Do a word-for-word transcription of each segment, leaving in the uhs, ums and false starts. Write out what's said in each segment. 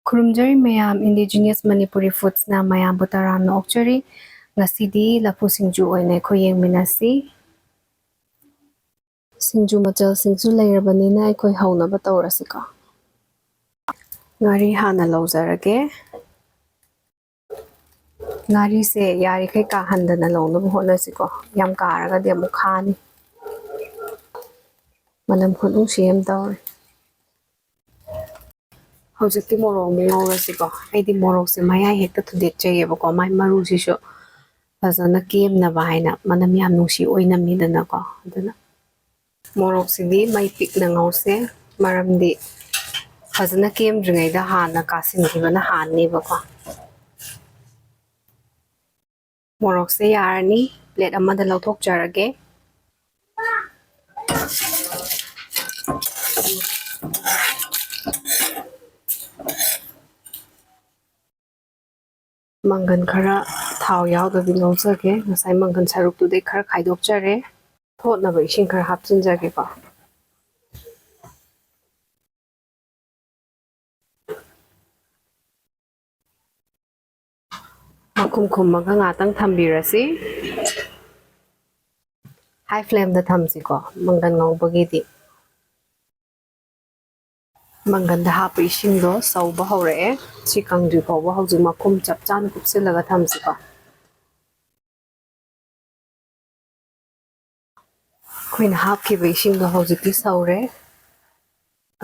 ꯈꯨꯔꯨꯝꯖꯔꯤ ꯃꯌꯥꯝ, Indigenous Manipuri Foodsꯅ ꯃꯌꯥꯝꯕꯨ ꯇꯔꯥꯝꯅ ꯑꯣꯛꯆꯔꯤ꯫ ꯉꯁꯤꯗꯤ ꯂꯐꯨ ꯁꯤꯡꯖꯨ ꯑꯣꯏꯅ ꯑꯩꯈꯣꯏ ꯌꯦꯡꯃꯤꯟꯅꯁꯤ꯫ ꯁꯤꯡꯖꯨ ꯃꯆꯜꯁꯤꯡꯁꯨ ꯂꯩꯔꯕꯅꯤꯅ ꯑꯩꯈꯣꯏ ꯍꯧꯅꯕ ꯇꯧꯔꯁꯤꯀꯣ꯫ ꯉꯥꯔꯤ ꯍꯥꯟꯅ ꯂꯧꯖꯔꯒꯦ꯫ ꯉꯥꯔꯤꯁꯦ ꯌꯥꯔꯤꯈꯩ ꯀꯥꯍꯟꯗꯅ ꯂꯧꯅꯕ ꯍꯣꯠꯅꯁꯤꯀꯣ, ꯌꯥꯝ ꯀꯥꯔꯒꯗꯤ ꯑꯃꯨꯛ ꯈꯥꯅꯤ꯫ ꯃꯅꯝ ꯈꯨꯅꯨꯡꯁꯤ ꯑꯃ ꯇꯧꯔꯦ꯫ ꯍꯧꯖꯤꯛꯇꯤ ꯃꯣꯔꯣꯛ ꯑꯃꯨꯛ ꯉꯧꯔꯁꯤꯀꯣ꯫ ꯑꯩꯗꯤ ꯃꯣꯔꯣꯛꯁꯦ ꯃꯌꯥꯏ ꯍꯦꯛꯇ ꯊꯨꯗꯦꯛꯆꯩꯌꯦꯕꯀꯣ, ꯃꯥꯏ ꯃꯔꯨꯁꯤꯁꯨ ꯐꯖꯅ ꯀꯦꯝꯅꯕ ꯍꯥꯏꯅ, ꯃꯅꯝ ꯌꯥꯝ ꯅꯨꯡꯁꯤ ꯑꯣꯏꯅꯝꯃꯤꯗꯅꯀꯣ꯫ ꯑꯗꯨꯅ ꯃꯣꯔꯣꯛꯁꯤꯗꯤ ꯃꯩ ꯄꯤꯛꯅ ꯉꯧꯁꯦ, ꯃꯔꯝꯗꯤ ꯐꯖꯅ ꯀꯦꯝꯗ꯭ꯔꯤꯉꯩꯗ ꯍꯥꯟꯅ ꯀꯥꯁꯤꯟꯈꯤꯕꯅ ꯍꯥꯟꯅꯦꯕꯀꯣ꯫ ꯃꯣꯔꯣꯛꯁꯦ ꯌꯥꯔꯅꯤ, ꯄ꯭ꯂꯦꯠ ꯑꯃꯗ ꯂꯧꯊꯣꯛꯆꯔꯒꯦ꯫ ꯃꯪꯒꯟ ꯈꯔ ꯊꯥꯎ ꯌꯥꯎꯗꯕꯤ ꯉꯧꯖꯒꯦ꯫ ꯉꯁꯥꯏ ꯃꯪꯒꯟ ꯁꯔꯨꯛꯇꯨꯗꯩ ꯈꯔ ꯈꯥꯏꯗꯣꯛꯆꯔꯦ꯫ ꯊꯣꯠꯅꯕ ꯏꯁꯤꯡ ꯈꯔ ꯍꯥꯞꯆꯤꯟꯖꯒꯦꯀꯣ꯫ ꯃꯈꯨꯝ ꯈꯨꯝꯃꯒ ꯉꯥꯛꯇꯪ ꯊꯝꯕꯤꯔꯁꯤ꯫ ꯍꯥꯏ ꯐ꯭ꯂꯦꯝꯗ ꯊꯝꯁꯤꯀꯣ, ꯃꯪꯒꯟ ꯉꯧꯕꯒꯤꯗꯤ꯫ ꯃꯪꯒꯟꯗ ꯍꯥꯞꯄ ꯏꯁꯤꯡꯗꯣ ꯁꯧꯕ ꯍꯧꯔꯛꯑꯦ꯫ ꯁꯤ ꯀꯪꯗ꯭ꯔꯤ ꯐꯥꯎꯕ ꯍꯧꯖꯤꯛ ꯃꯈꯨꯝ ꯆꯞ ꯆꯥꯅ ꯀꯨꯞꯁꯤꯜꯂꯒ ꯊꯝꯁꯤꯀꯣ꯫ ꯑꯩꯈꯣꯏꯅ ꯍꯥꯞꯈꯤꯕ ꯏꯁꯤꯡꯗꯣ ꯍꯧꯖꯤꯛꯇꯤ ꯁꯧꯔꯦ꯫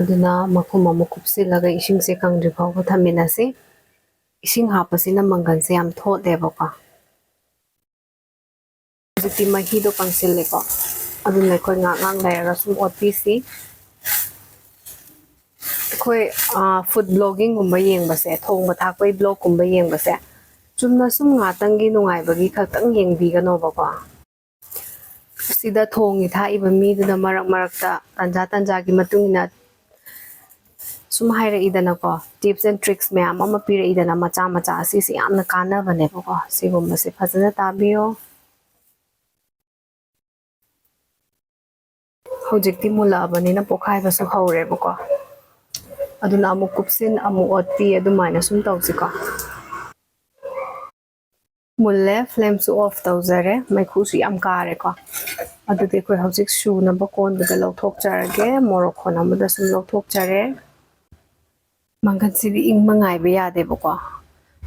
ꯑꯗꯨꯅ ꯃꯈꯨꯝ ꯑꯃꯨꯛ ꯀꯨꯞꯁꯤꯜꯂꯒ ꯏꯁꯤꯡꯁꯦ ꯀꯪꯗ꯭ꯔꯤ ꯐꯥꯎꯕ ꯊꯝꯃꯤꯟꯅꯁꯤ꯫ ꯏꯁꯤꯡ ꯍꯥꯞꯄꯁꯤꯅ ꯃꯪꯒꯟꯁꯦ ꯌꯥꯝ ꯊꯣꯠꯂꯦꯕꯀꯣ꯫ ꯍꯧꯖꯤꯛꯇꯤ ꯃꯍꯤꯗꯣ ꯀꯪꯁꯤꯜꯂꯦꯀꯣ꯫ ꯑꯗꯨꯅ ꯑꯩꯈꯣꯏ ꯉꯥꯏꯍꯥꯛ ꯉꯥꯏꯍꯥꯛ ꯂꯩꯔꯒ ꯁꯨꯝ ꯑꯣꯠꯄꯤꯁꯤ꯫ ꯑꯩꯈꯣꯏ, ꯑ, food bloggingꯒꯨꯝꯕ ꯌꯦꯡꯕꯁꯦ, ꯊꯣꯡꯕ ꯊꯥꯛꯄꯒꯤ blogꯀꯨꯝꯕ ꯌꯦꯡꯕꯁꯦ, ꯆꯨꯝꯅ ꯁꯨꯝ ꯉꯥꯛꯇꯪꯒꯤ ꯅꯨꯡꯉꯥꯏꯕꯒꯤ ꯈꯛꯇꯪ ꯌꯦꯡꯕꯤꯒꯅꯣꯕꯀꯣ꯫ ꯁꯤꯗ ꯊꯣꯡꯉꯤ ꯊꯥꯛꯏꯕ ꯃꯤꯗꯨꯅ ꯃꯔꯛ ꯃꯔꯛꯇ ꯇꯟꯖꯥ ꯇꯟꯖꯥꯒꯤ ꯃꯇꯨꯡ ꯏꯟꯅ ꯁꯨꯝ ꯍꯥꯏꯔꯛꯏꯗꯅꯀꯣ, tips and tricks ꯃꯌꯥꯝ ꯑꯃ ꯄꯤꯔꯛꯏꯗꯅ, ꯃꯆꯥ ꯃꯆꯥ, ꯑꯁꯤꯁꯦ ꯌꯥꯝꯅ ꯀꯥꯟꯅꯕꯅꯦꯕꯀꯣ꯫ ꯁꯤꯒꯨꯝꯕꯁꯦ ꯐꯖꯅ ꯇꯥꯕꯤꯌꯣ꯫ ꯍꯧꯖꯤꯛꯇꯤ ꯃꯨꯜꯂꯛꯑꯕꯅꯤꯅ ꯄꯣꯛꯈꯥꯏꯕꯁꯨ ꯍꯧꯔꯦꯕꯀꯣ꯫ ꯑꯗꯨꯅ ꯑꯃꯨꯛ ꯀꯨꯞꯁꯤꯟ, ꯑꯃꯨꯛ ꯑꯣꯠꯄꯤ, ꯑꯗꯨꯃꯥꯏꯅ ꯁꯨꯝ ꯇꯧꯁꯤꯀꯣ꯫ ꯃꯨꯜꯂꯦ, ꯐ꯭ꯂꯦꯝꯁꯨ ꯑꯣꯐ ꯇꯧꯖꯔꯦ, ꯃꯩꯈꯨꯁꯨ ꯌꯥꯝ ꯀꯥꯔꯦꯀꯣ꯫ ꯑꯗꯨꯗꯤ ꯑꯩꯈꯣꯏ ꯍꯧꯖꯤꯛ ꯁꯨꯅꯕ ꯀꯣꯟꯗꯨꯗ ꯂꯧꯊꯣꯛꯆꯔꯒꯦ꯫ ꯃꯣꯔꯣꯛ ꯈꯣꯟ ꯑꯃꯗ ꯁꯨꯝ ꯂꯧꯊꯣꯛꯆꯔꯦ꯫ ꯃꯪꯒꯟꯁꯤꯗꯤ ꯏꯪꯕ ꯉꯥꯏꯕ ꯌꯥꯗꯦꯕꯀꯣ,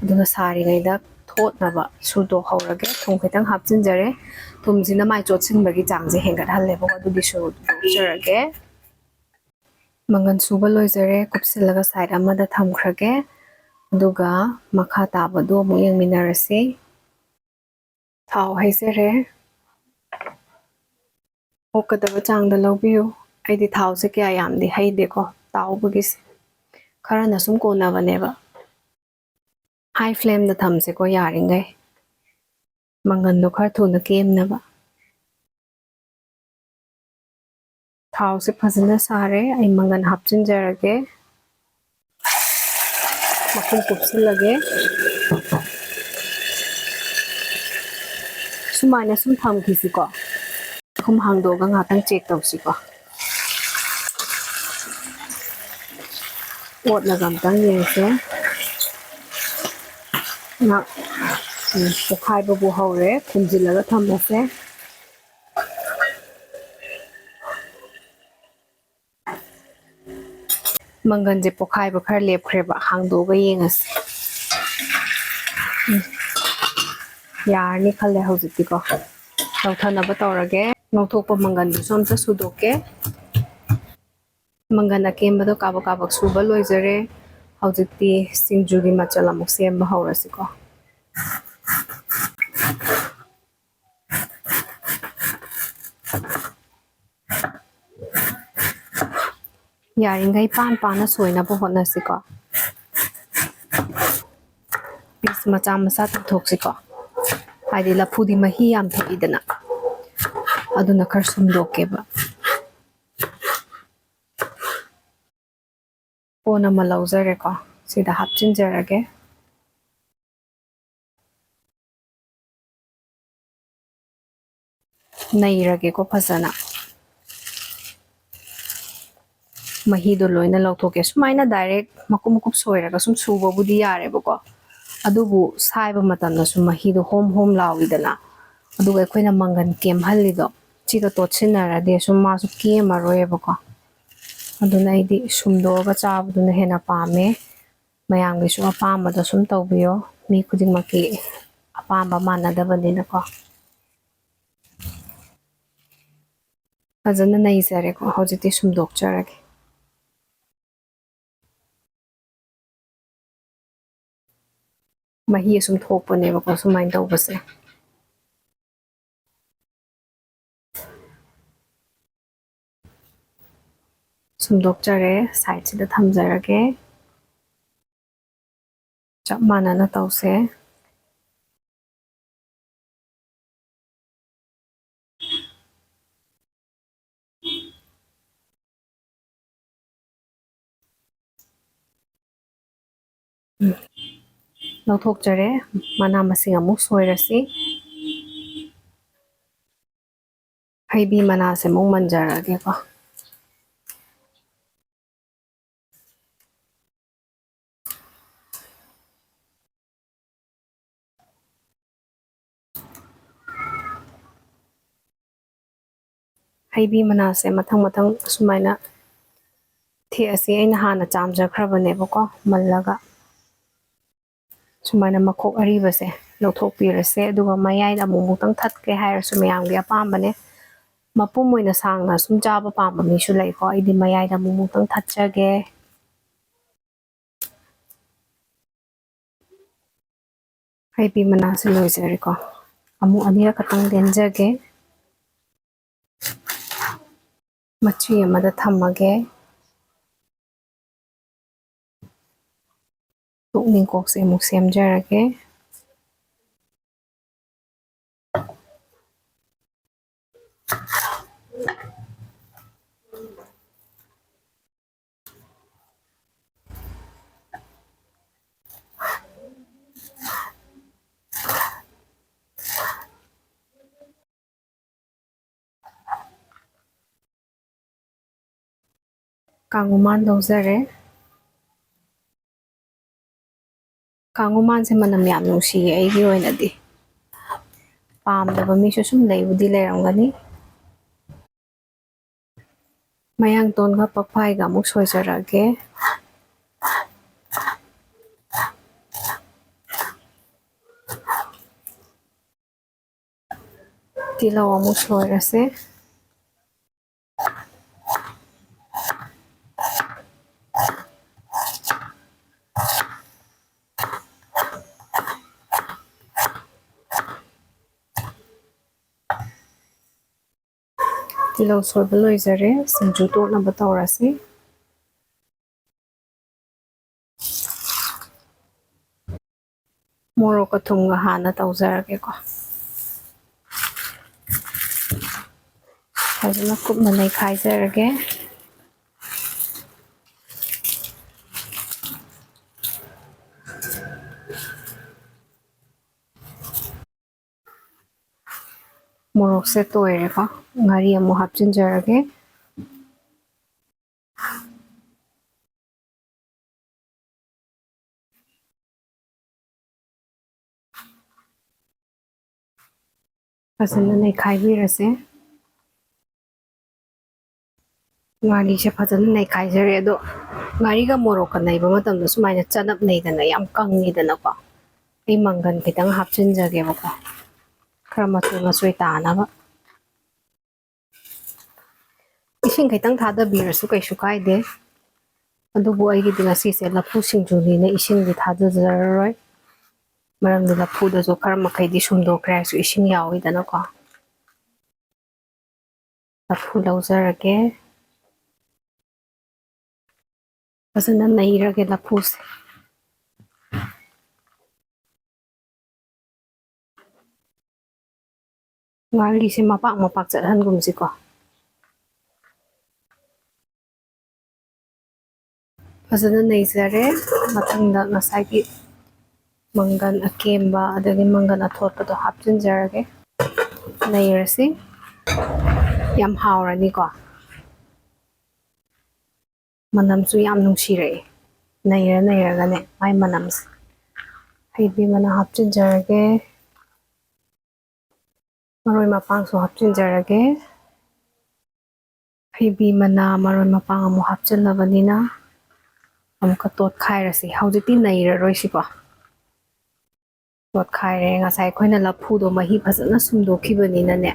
ꯑꯗꯨꯅ ꯁꯥꯔꯤꯉꯩꯗ ꯊꯣꯠꯅꯕ ꯁꯨꯗꯣꯛꯍꯧꯔꯒꯦ꯫ ꯊꯨꯝ ꯈꯤꯇꯪ ꯍꯥꯞꯆꯤꯟꯖꯔꯦ꯫ ꯊꯨꯝꯁꯤꯅ ꯃꯥꯏ ꯆꯣꯠꯁꯤꯟꯕꯒꯤ ꯆꯥꯡꯁꯦ ꯍꯦꯟꯒꯠꯍꯜꯂꯦꯕꯀꯣ, ꯑꯗꯨꯒꯤ ꯁꯨꯗꯣꯛꯆꯔꯒꯦ꯫ ꯃꯪꯒꯟ ꯁꯨꯕ ꯂꯣꯏꯖꯔꯦ, ꯀꯨꯞꯁꯤꯜꯂꯒ ꯁꯥꯏꯠ ꯑꯃꯗ ꯊꯝꯈ꯭ꯔꯒꯦ꯫ ꯑꯗꯨꯒ ꯃꯈꯥ ꯇꯥꯕꯗꯣ ꯑꯃꯨꯛ ꯌꯦꯡꯃꯤꯟꯅꯔꯁꯤ꯫ ꯊꯥꯎ ꯍꯩꯖꯔꯦ꯫ ꯑꯣꯛꯀꯗꯕ ꯆꯥꯡꯗ ꯂꯧꯕꯤꯌꯨ꯫ ꯑꯩꯗꯤ ꯊꯥꯎꯁꯦ ꯀꯌꯥ ꯌꯥꯝꯗꯤ ꯍꯩꯗꯦꯀꯣ, ꯇꯥꯎꯕꯒꯤꯁꯦ꯫ ꯈꯔꯅ ꯁꯨꯝ ꯀꯣꯟꯅꯕꯅꯦꯕ꯫ ꯍꯥꯏ ꯐ꯭ꯂꯦꯝꯗ ꯊꯝꯁꯦꯀꯣ ꯌꯥꯔꯤꯉꯩ꯫ ꯃꯪꯒꯟꯗꯣ ꯈꯔ ꯊꯨꯅ ꯀꯦꯝꯅꯕ꯫ ꯊꯥꯎꯁꯦ ꯐꯖꯅ ꯁꯥꯔꯦ꯫ ꯑꯩ ꯃꯪꯒꯟ ꯍꯥꯞꯆꯤꯟꯖꯔꯒꯦ꯫ ꯃꯈꯨꯝ ꯀꯨꯞꯁꯤꯜꯂꯒꯦ꯫ ꯁꯨꯃꯥꯏꯅ ꯁꯨꯝ ꯊꯝꯈꯤꯁꯤꯀꯣ꯫ ꯃꯈꯨꯝ ꯍꯥꯡꯗꯣꯛꯑꯒ ꯉꯥꯛꯇꯪ ꯆꯦꯛ ꯇꯧꯁꯤꯀꯣ꯫ ꯑꯣꯠꯂꯒ ꯑꯝꯇꯪ ꯌꯦꯡꯁꯦ꯫ ꯉꯥꯛ-, ꯎꯝ, ꯄꯣꯈꯥꯏꯕꯕꯨ ꯍꯧꯔꯦ꯫ ꯈꯨꯝꯖꯤꯜꯂꯒ ꯊꯝꯃꯁꯦ꯫ ꯃꯪꯒꯟꯁꯦ ꯄꯣꯈꯥꯏꯕ ꯈꯔ ꯂꯦꯞꯈ꯭ꯔꯦꯕ, ꯍꯥꯡꯗꯣꯛꯑꯒ ꯌꯦꯡꯉꯁꯤ꯫ ꯎꯝ, ꯌꯥꯔꯅꯤ ꯈꯜꯂꯦ ꯍꯧꯖꯤꯛꯇꯤꯀꯣ꯫ ꯂꯧꯊꯅꯕ ꯇꯧꯔꯒꯦ꯫ ꯉꯧꯊꯣꯛꯄ ꯃꯪꯒꯟꯗꯨꯁꯨ ꯑꯝꯇ ꯁꯨꯗꯣꯛꯀꯦ꯫ ꯃꯪꯒꯟ ꯑꯀꯦꯝꯕꯗꯣ ꯀꯥꯕꯛ ꯀꯥꯕꯛ ꯁꯨꯕ ꯂꯣꯏꯖꯔꯦ꯫ ꯍꯧꯖꯤꯛꯇꯤ ꯁꯤꯡꯖꯨꯒꯤ ꯃꯆꯜ ꯑꯃꯨꯛ ꯁꯦꯝꯕ ꯍꯧꯔꯁꯤꯀꯣ꯫ ꯌꯥꯔꯤꯈꯩ ꯄꯥꯟ ꯄꯥꯟꯅ ꯁꯣꯏꯅꯕ ꯍꯣꯠꯅꯁꯤꯀꯣ꯫ ꯄꯤꯁ ꯃꯆꯥ ꯃꯆꯥ ꯇꯥꯊꯣꯛꯁꯤꯀꯣ꯫ ꯍꯥꯏꯗꯤ ꯂꯐꯨꯗꯤ ꯃꯍꯤ ꯌꯥꯝ ꯊꯣꯛꯏꯗꯅ, ꯑꯗꯨꯅ ꯈꯔ ꯁꯨꯝꯗꯣꯛꯀꯦꯕ꯫ ꯀꯣꯟ ꯑꯃ ꯂꯧꯖꯔꯦꯀꯣ, ꯁꯤꯗ ꯍꯥꯞꯆꯤꯟꯖꯔꯒꯦ꯫ ꯅꯩꯔꯒꯦꯀꯣ ꯐꯖꯅ꯫ ꯃꯍꯤꯗꯣ ꯂꯣꯏꯅ ꯂꯧꯊꯣꯛꯀꯦ꯫ ꯁꯨꯃꯥꯏꯅ direct ꯃꯀꯨꯞ ꯃꯀꯨꯞ ꯁꯣꯏꯔꯒ ꯁꯨꯝ ꯁꯨꯕꯕꯨꯗꯤ ꯌꯥꯔꯦꯕꯀꯣ, ꯑꯗꯨꯕꯨ ꯁꯥꯏꯕ ꯃꯇꯝꯗꯁꯨ ꯃꯍꯤꯗꯣ ꯍꯣꯝ ꯍꯣꯝ ꯂꯥꯎꯏꯗꯅ, ꯑꯗꯨꯒ ꯑꯩꯈꯣꯏꯅ ꯃꯪꯒꯟ ꯀꯦꯝꯍꯜꯂꯤꯗꯣ ꯁꯤꯒ ꯇꯣꯠꯁꯤꯟꯅꯔꯗꯤ ꯁꯨꯝ ꯃꯥꯁꯨ ꯀꯦꯝꯃꯔꯣꯏꯕꯀꯣ꯫ ꯑꯗꯨꯅ ꯑꯩꯗꯤ ꯁꯨꯝꯗꯣꯛꯑꯒ ꯆꯥꯕꯗꯨꯅ ꯍꯦꯟꯅ ꯄꯥꯝꯃꯦ꯫ ꯃꯌꯥꯝꯒꯤꯁꯨ ꯑꯄꯥꯝꯕꯗꯣ ꯁꯨꯝ ꯇꯧꯕꯤꯌꯣ꯫ ꯃꯤ ꯈꯨꯗꯤꯡꯃꯛꯀꯤ ꯑꯄꯥꯝꯕ ꯃꯥꯟꯅꯗꯕꯅꯤꯅꯀꯣ꯫ ꯐꯖꯅ ꯅꯩꯖꯔꯦꯀꯣ꯫ ꯍꯧꯖꯤꯛꯇꯤ ꯁꯨꯝꯗꯣꯛꯆꯔꯒꯦ꯫ ꯃꯍꯤ ꯑꯁꯨꯝ ꯊꯣꯛꯄꯅꯦꯕꯀꯣ ꯁꯨꯃꯥꯏꯅ ꯇꯧꯕꯁꯦ꯫ ꯁꯨꯝꯗꯣꯛꯆꯔꯦ, sideꯁꯤꯗ ꯊꯝꯖꯔꯒꯦ꯫ ꯆꯞ ꯃꯥꯟꯅꯅ ꯇꯧꯁꯦ꯫ ꯎꯝ꯫ ꯂꯧꯊꯣꯛꯆꯔꯦ꯫ ꯃꯅꯥ ꯃꯁꯤꯡ ꯑꯃꯨꯛ ꯁꯣꯏꯔꯁꯤ꯫ ꯍꯩꯕꯤ ꯃꯅꯥꯁꯦ ꯑꯃꯨꯛ ꯃꯟꯖꯔꯛꯑꯒꯦꯀꯣ꯫ ꯍꯩꯕꯤ ꯃꯅꯥꯁꯦ ꯃꯊꯪ ꯃꯊꯪ ꯑꯁꯨꯃꯥꯏꯅ ꯊꯦꯛꯑꯁꯤ꯫ ꯑꯩꯅ ꯍꯥꯟꯅ ꯆꯥꯝꯖꯈ꯭ꯔꯕꯅꯦꯕꯀꯣ ꯃꯜꯂꯒ꯫ ꯁꯨꯃꯥꯏꯅ ꯃꯈꯣꯛ ꯑꯔꯤꯕꯁꯦ ꯂꯧꯊꯣꯛꯄꯤꯔꯁꯦ꯫ ꯑꯗꯨꯒ ꯃꯌꯥꯏꯗ ꯑꯃꯨꯛ ꯑꯃꯨꯛꯇꯪ ꯊꯠꯀꯦ ꯍꯥꯏꯔꯁꯨ ꯃꯌꯥꯝꯒꯤ ꯑꯄꯥꯝꯕꯅꯦ꯫ ꯃꯄꯨꯝ ꯑꯣꯏꯅ ꯁꯥꯡꯅ ꯁꯨꯝ ꯆꯥꯕ ꯄꯥꯝꯕ ꯃꯤꯁꯨ ꯂꯩꯀꯣ꯫ ꯑꯩꯗꯤ ꯃꯌꯥꯏꯗ ꯑꯃꯨꯛ ꯑꯃꯨꯛꯇꯪ ꯊꯠꯆꯒꯦ꯫ ꯍꯩꯕꯤ ꯃꯅꯥꯁꯦ ꯂꯣꯏꯖꯔꯦꯀꯣ꯫ ꯑꯃꯨꯛ ꯑꯅꯤꯔꯛ ꯈꯛꯇꯪ ꯂꯦꯟꯖꯒꯦ꯫ ꯃꯆꯤ ꯑꯃꯗ ꯊꯝꯃꯒꯦ꯫ ꯇꯣꯛꯅꯤꯡꯀꯣꯛꯁꯦ ꯑꯃꯨꯛ ꯁꯦꯝꯖꯔꯒꯦ꯫ ꯀꯥꯡꯉꯨꯃꯥꯟ ꯂꯧꯖꯔꯦ꯫ ꯀꯥꯡꯉꯨꯃꯥꯟꯁꯦ ꯃꯅꯝ ꯌꯥꯝ ꯅꯨꯡꯁꯤꯌꯦ ꯑꯩꯒꯤ ꯑꯣꯏꯅꯗꯤ꯫ ꯄꯥꯝꯗꯕ ꯃꯤꯁꯨ ꯁꯨꯝ ꯂꯩꯕꯨꯗꯤ ꯂꯩꯔꯝꯒꯅꯤ꯫ ꯃꯌꯥꯡꯇꯣꯟꯒ ꯄꯛꯐꯥꯏꯒ ꯑꯃꯨꯛ ꯁꯣꯏꯖꯔꯛꯑꯒꯦ꯫ ꯇꯤꯜꯍꯧ ꯑꯃꯨꯛ ꯁꯣꯏꯔꯁꯦ꯫ ꯇꯤꯜꯍꯧ ꯁꯣꯏꯕ ꯂꯣꯏꯖꯔꯦ꯫ ꯁꯤꯡꯖꯨ ꯇꯣꯠꯅꯕ ꯇꯧꯔꯁꯤ꯫ ꯃꯣꯔꯣꯛꯀ ꯊꯨꯝꯒ ꯍꯥꯟꯅ ꯇꯧꯖꯔꯒꯦꯀꯣ꯫ ꯐꯖꯅ ꯀꯨꯞꯅ ꯅꯩꯈꯥꯏꯖꯔꯒꯦ꯫ ꯃꯣꯔꯣꯛꯁꯦ ꯇꯣꯏꯔꯦꯀꯣ꯫ ꯉꯥꯔꯤ ꯑꯃꯨꯛ ꯍꯥꯞꯆꯤꯟꯖꯔꯒꯦ꯫ ꯐꯖꯅ ꯅꯩꯈꯥꯏꯕꯤꯔꯁꯦ꯫ ꯉꯥꯔꯤꯁꯦ ꯐꯖꯅ ꯅꯩꯈꯥꯏꯖꯔꯦ꯫ ꯑꯗꯣ ꯉꯥꯔꯤꯒ ꯃꯣꯔꯣꯛꯀ ꯅꯩꯕ ꯃꯇꯝꯗ ꯁꯨꯃꯥꯏꯅ ꯆꯅꯞ ꯅꯩꯗꯅ ꯌꯥꯝ ꯀꯪꯉꯤꯗꯅꯀꯣ꯫ ꯑꯩ ꯃꯪꯒꯟ ꯈꯤꯇꯪ ꯍꯥꯞꯆꯤꯟꯖꯒꯦꯕꯀꯣ, ꯈꯔ ꯃꯆꯨ ꯃꯆꯣꯏ ꯇꯥꯅꯕ꯫ ꯏꯁꯤꯡ ꯈꯤꯇꯪ ꯊꯥꯗꯕꯤꯔꯁꯨ ꯀꯩꯁꯨ ꯀꯥꯏꯗꯦ꯫ ꯑꯗꯨꯕꯨ ꯑꯩꯒꯤꯗꯤ ꯉꯁꯤꯁꯦ ꯂꯐꯨ ꯁꯤꯡꯖꯨꯅꯤꯅ ꯏꯁꯤꯡꯗꯤ ꯊꯥꯗꯖꯔꯔꯣꯏ꯫ ꯃꯔꯝꯗꯤ ꯂꯐꯨꯗꯁꯨ ꯈꯔ ꯃꯈꯩꯗꯤ ꯁꯨꯝꯗꯣꯛꯈ꯭ꯔꯦ ꯍꯥꯏꯔꯁꯨ ꯏꯁꯤꯡ ꯌꯥꯎꯋꯤꯗꯅꯀꯣ꯫ ꯂꯐꯨ ꯂꯧꯖꯔꯒꯦ꯫ ꯐꯖꯅ ꯅꯩꯔꯒꯦ ꯂꯐꯨꯁꯦ꯫ ꯉꯥꯔꯤꯁꯦ ꯃꯄꯥꯛ ꯃꯄꯥꯛ ꯆꯠꯍꯟꯒꯨꯝꯁꯤꯀꯣ꯫ ꯐꯖꯅ ꯅꯩꯖꯔꯦ꯫ ꯃꯊꯪꯗ ꯉꯁꯥꯏꯒꯤ ꯃꯪꯒꯟ ꯑꯀꯦꯝꯕ ꯑꯗꯒꯤ ꯃꯪꯒꯟ ꯑꯊꯣꯠꯄꯗꯣ ꯍꯥꯞꯆꯤꯟꯖꯔꯒꯦ꯫ ꯅꯩꯔꯁꯤ꯫ ꯌꯥꯝ ꯍꯥꯎꯔꯅꯤꯀꯣ꯫ ꯃꯅꯝꯁꯨ ꯌꯥꯝ ꯅꯨꯡꯁꯤꯔꯛꯑꯦ꯫ ꯅꯩꯔ ꯅꯩꯔꯒꯅꯦ ꯃꯥꯏ ꯃꯅꯝꯁꯦ꯫ ꯍꯩꯕꯤ ꯃꯅꯥ ꯍꯥꯞꯆꯤꯟꯖꯔꯒꯦ꯫ ꯃꯔꯣꯏ ꯃꯄꯥꯡꯁꯨ ꯍꯥꯞꯆꯤꯟꯖꯔꯒꯦ꯫ ꯍꯩꯕꯤ ꯃꯅꯥ, ꯃꯔꯣꯏ ꯃꯄꯥꯡ ꯑꯃꯨꯛ ꯍꯥꯞꯆꯤꯜꯂꯕꯅꯤꯅ ꯑꯃꯨꯛꯀ ꯇꯣꯠꯈꯥꯏꯔꯁꯤ꯫ ꯍꯧꯖꯤꯛꯇꯤ ꯅꯩꯔꯔꯣꯏꯁꯤꯀꯣ꯫ ꯇꯣꯠꯈꯥꯏꯔꯦ꯫ ꯉꯁꯥꯏ ꯑꯩꯈꯣꯏꯅ ꯂꯐꯨꯗꯣ ꯃꯍꯤ ꯐꯖꯅ ꯁꯨꯝꯗꯣꯛꯈꯤꯕꯅꯤꯅꯅꯦ,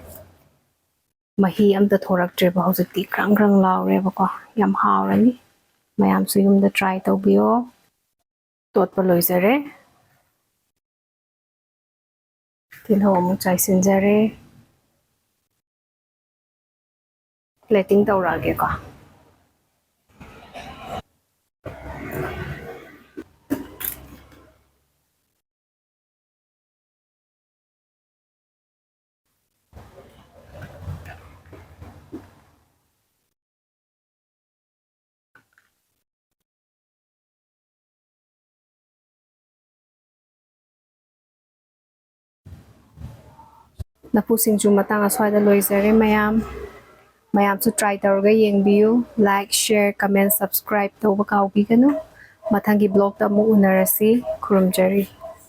ꯃꯍꯤ ꯑꯝꯇ ꯊꯣꯔꯛꯇ꯭ꯔꯦꯕ꯫ ꯍꯧꯖꯤꯛꯇꯤ ꯀ꯭ꯔꯪ ꯀ꯭ꯔꯪ ꯂꯥꯎꯔꯦꯕꯀꯣ꯫ ꯌꯥꯝ ꯍꯥꯎꯔꯅꯤ꯫ ꯃꯌꯥꯝꯁꯨ ꯌꯨꯝꯗ try ꯇꯧꯕꯤꯌꯣ꯫ ꯇꯣꯠꯄ ꯂꯣꯏꯖꯔꯦ꯫ ꯇꯤꯜꯍꯧ ꯑꯃꯨꯛ ꯆꯥꯏꯁꯤꯟꯖꯔꯦ꯫ Plating ꯇꯧꯔꯛꯑꯒꯦꯀꯣ꯫ ꯂꯐꯨ ꯁꯤꯡꯖꯨ ꯃꯇꯥꯡ ꯑꯁ꯭ꯋꯥꯏꯗ ꯂꯣꯏꯖꯔꯦ ꯃꯌꯥꯝ꯫ ꯃꯌꯥꯝꯁꯨ try ꯇꯧꯔꯒ ꯌꯦꯡꯕꯤꯌꯨ꯫ Like, share, comment, subscribe ꯇꯧꯕ ꯀꯥꯎꯕꯤꯒꯅꯨ꯫ ꯃꯊꯪꯒꯤ vlogꯇ ꯑꯃꯨꯛ ꯎꯅꯔꯁꯤ꯫ ꯈꯨꯔꯨꯝꯖꯔꯤ꯫